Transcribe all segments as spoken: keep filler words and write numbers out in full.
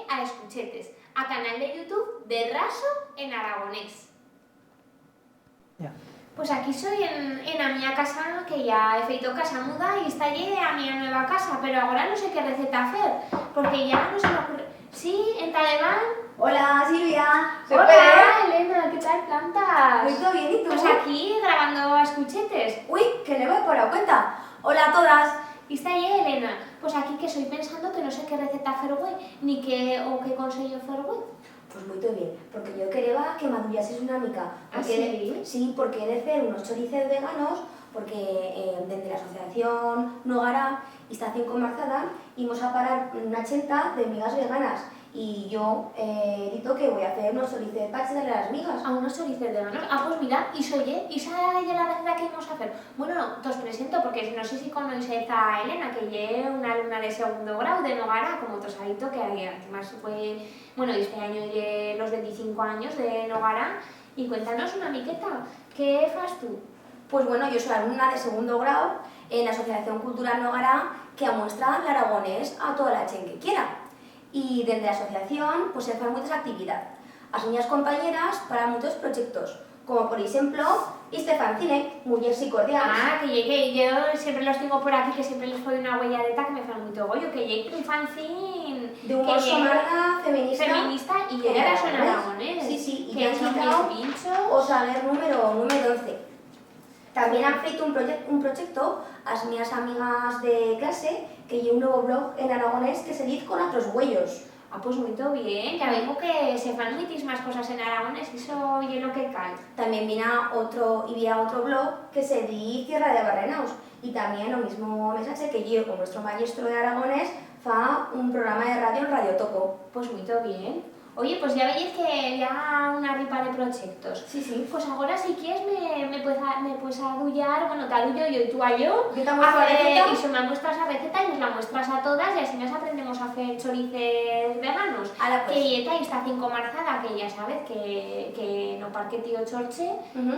a Escuchetes, a canal de YouTube de Raso en Aragonés. Ya. Pues aquí soi en, en a mía casa, que ya he feito casa muda y esta ye a mía nueva casa, pero agora no sé qué receta fer, porque ya no se me ocurre. Sí, enta debant. Hola, Silvia. ¿Se puede? Hola, Elena, ¿qué tal plantas? Muy todo bien, ¿y tú? Pues aquí grabando a Escuchetes. Ui, que no me he dado cuenta. Hola a todas. Esta ye Elena. Pues aquí que soi pensando que no sé qué receta fer güei, ni qué, o qué consello fer güei. Pues muito bien, porque yo quereba que m'aduyases una mica. ¿Ah, sí? Sí, porque he de fer unos choricez veganos, porque, eh, dende l'asociación Nogará, esta cinco marzada, imos a parar una chenta de migas veganas, y yo, eh, he dito que voi a fer unos choricez pa chetar a las migas. A unos choricez veganos. Ah, pues mira, ixo ye, ixa ye la receta que imos a fer. Bueno, tos presento, porque no sé si conoixez a Elena, que ye una alumna de segundo grau de Nogará, como tos ha dito, que además fue Bueno, y este anyo ye los venticinco anyos de Nogará, y cuéntanos una miqueta, qué fas tu? Pues bueno, yo soy alumna de segundo grau en la Asociación Cultural Nogará, que amuestra l'aragonés a toda la chent que quiera. Y dende la asociación, pues, se fan muitas actividades. As mías compañeras paran muitos proyectos, como por eixemplo, este fanzine, Mullers y Cordials. Ah, que ye que yo siempre los tengo por aquí, que siempre les pone una huelladeta que me fa muito goyo, que ye un fanzine de humor somarra, feminista, feminista y que de Raso en Aragonés. Sí, sí, y que han sacau o saber número, número once. También han feito un proyec-, un proyecto as mías amigas de clase, que ye un nuevo blog en aragonés que se diz Con otros güellos. Ah, pues muito bien, ya vemos que se fan muitismas cosas en aragonés, eso ye lo que cal. También vino otro, y vino otro blog que se di Tierra de Barrenaus, y también o mismo mesache que yo, o nuestro maestro de aragonés, fa un programa de radio en Radio Toco. Pues muito bien. Oye, pues ya veyez que ya una ripa de proyectos. Sí, sí. Pues agora, si quiers, me, me puedes a-, me puedes aduyar, bueno, t'aduyo yo y tú a yo. Yo t'amuestro a receta. Y se me muestras a receta y nos la muestras a todas y así nos aprendemos a fer choricez veganos. Ala, pues. Que ye ta esta cinco marzada, que ya sabez que, que no parque tío Chorche,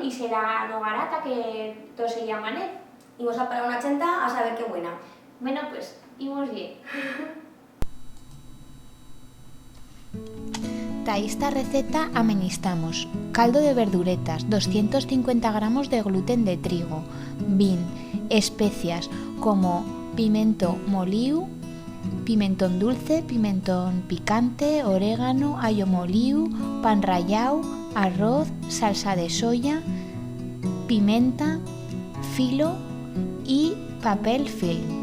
y será Nogará ta que tos se llamanez. Imos a parar una chenta a saber qué buena. Bueno, pues, imos ye. Ta esta receta amenistamos caldo de verduretas, doscientos cincuenta gramos de gluten de trigo, vin, especias como pimento moliu, pimentón dulce, pimentón picante, orégano, allo moliu, pan rallau, arroz, salsa de soya, pimenta, filo y papel film.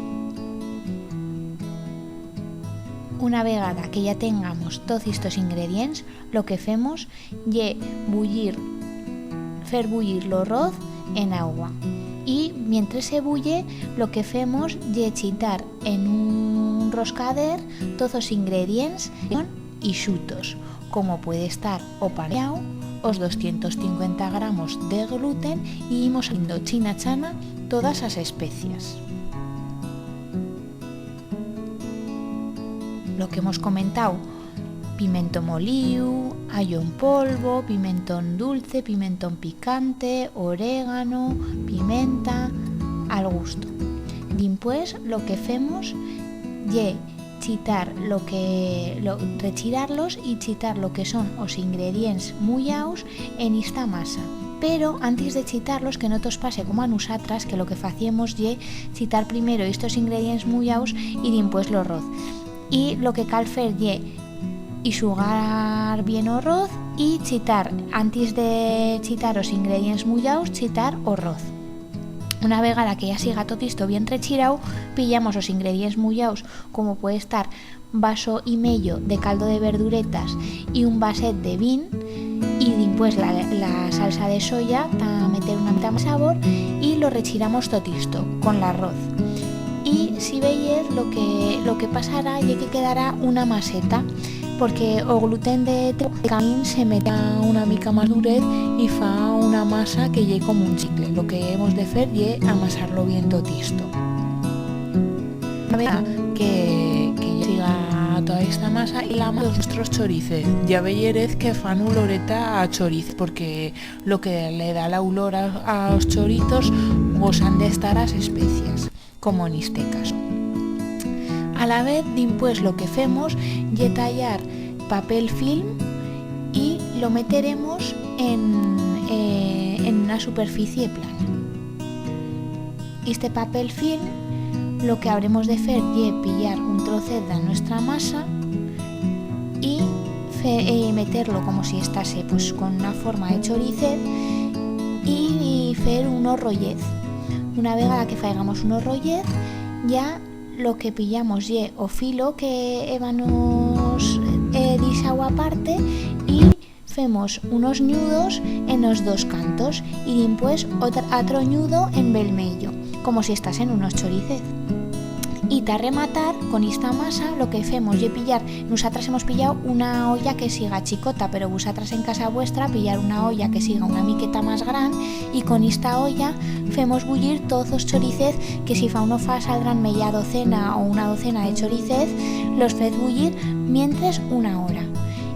Una vegada que ya tengamos toz estos ingredients, lo que femos ye bullir, fer bullir lo arroz en agua. Y mientres se bulle, lo que femos ye chitar en un roscader toz os ingredients ixutos, como puede estar o pan rallau, os doscientos cincuenta gramos de gluten, y imos añadindo china chana todas as especias. Lo que hemos comentau, pimento moliu, allo en polvo, pimentón dulce, pimentón picante, orégano, pimenta, al gusto. Dimpués, lo que femos ye chitar lo que, lo, rechirarlos y chitar lo que son os ingredients mullaus en ista masa. Pero antis de chitarlos, que no tos pase como a nusatras, que lo que faciemos ye chitar primero estos ingredients mullaus y dimpués lo arroz. Y lo que cal fer ye ixugar bien o arroz y chitar, antis de chitar os ingredients mullaus, chitar o arroz. Una vegada que ya siga tot isto bien rechirau, pillamos os ingredients mullaus, como puede estar vaso y meyo de caldo de verduretas y un vaset de vin, y dimpués la, la salsa de soya ta meter una mica más sabor, y lo rechiramos tot isto con l'arroz. Y si veyez, lo que, lo que pasará ye que quedará una maseta, porque o gluten de trigo de camín se mete una mica más durez y fa una masa que ye como un chicle. Lo que hemos de fer ye amasar-lo bien tot isto. Una vez que, que ya siga toda esta masa, y la masa los nuestros choricez. Ya veyerez que fan uloreta a choriz, porque lo que le da la ulor a, a os choritos, pues, han de estar as especias, como en este caso. Alavez, dimpués lo que femos ye tallar papel film y lo meteremos en, eh, en una superficie plana. Iste papel film lo que habremos de fer ye pillar un trocet d'a nuestra masa y fe-, eh, meter-lo como si estase, pues, con una forma de choricet y, y fer unos rollez. Una vegada que faigamos unos rollez, ya lo que pillamos ye o filo que hébanos, eh, dixau aparte y femos unos nyudos en os dos cantos y dimpués otra, atro nyudo en bel meyo, como si estasen unos choricez. Y ta rematar, con ista masa, lo que femos ye pillar, nusatras hemos pillau una olla que siga chicota, pero vusatras en casa vuestra pillar una olla que siga una miqueta más gran y con ista olla femos bullir toz os choricez, que si fa uno fa saldrán meya docena o una docena de choricez, los fez bullir mientres una hora.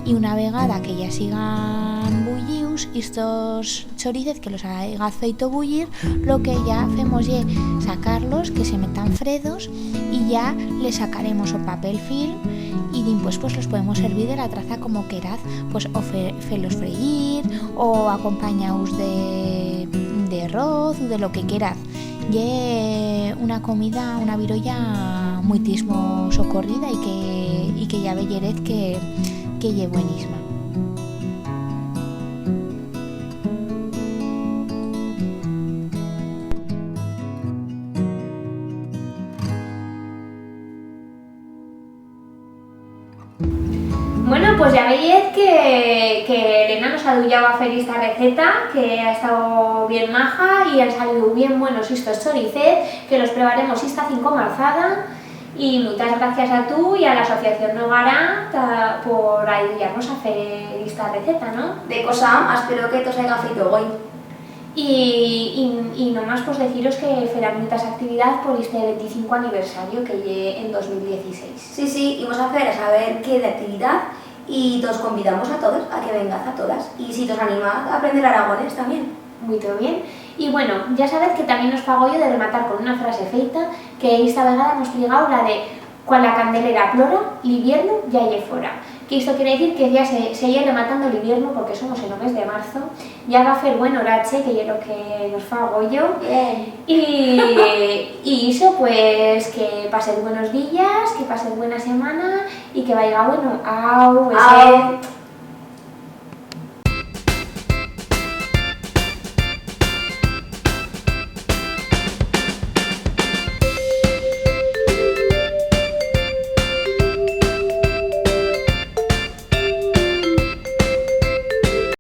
Y una vegada que ya sigan bullius, istos choricez que los haiga feito bullir, lo que ya femos ye sacar-los, que se metan fredos, y ya les sacaremos o papel film, y dimpués, pues, los podemos servir de la traza como queraz, pues, o fe-, fer-los freir, o aconpanyaus de, de arroz, u de lo que queraz. Ye una comida, una virolla muitismo socorrida y que, y que ya veyerez que, que ye buenisma. Bueno, pues ya veyez que, que Elena nos ha duyau a fer ista receta, que ha estau bien maja y han saliu bien buenos istos choricez, que los prebaremos ista cinco marzada. Y muitas gracias a tu y a la Asociación Nogará ta, por ayudar-nos a fer ista receta, no? De cosa, espero que tos haiga feito goi. Y, y, y nomás, pues, deciros que ferán muitas actividaz por este venticinco aniversario que ye en dos mil dieciséis. Sí, sí, imos a fer a saber qué de actividaz y tos convidamos a todos a que vengaz a todas. Y si tos animaz a aprender aragonés tamién. Muito bien. Y bueno, ya sabez que tamién nos fa goyo de rematar con una frase feita, que esta vegada hemos trigau la de: "Cuan la candelera plora, l'hibierno ya ye fora". Que isto quiere decir que ya se, se ye rematando l'hibierno, porque somos en o mes de marzo, ya va a fer buen orache, que ye lo que nos fa goyo. Bien. Y, y iso, pues, que pasez buenos días, que pasez buena semana y que vaiga, bueno, au, ese... Au.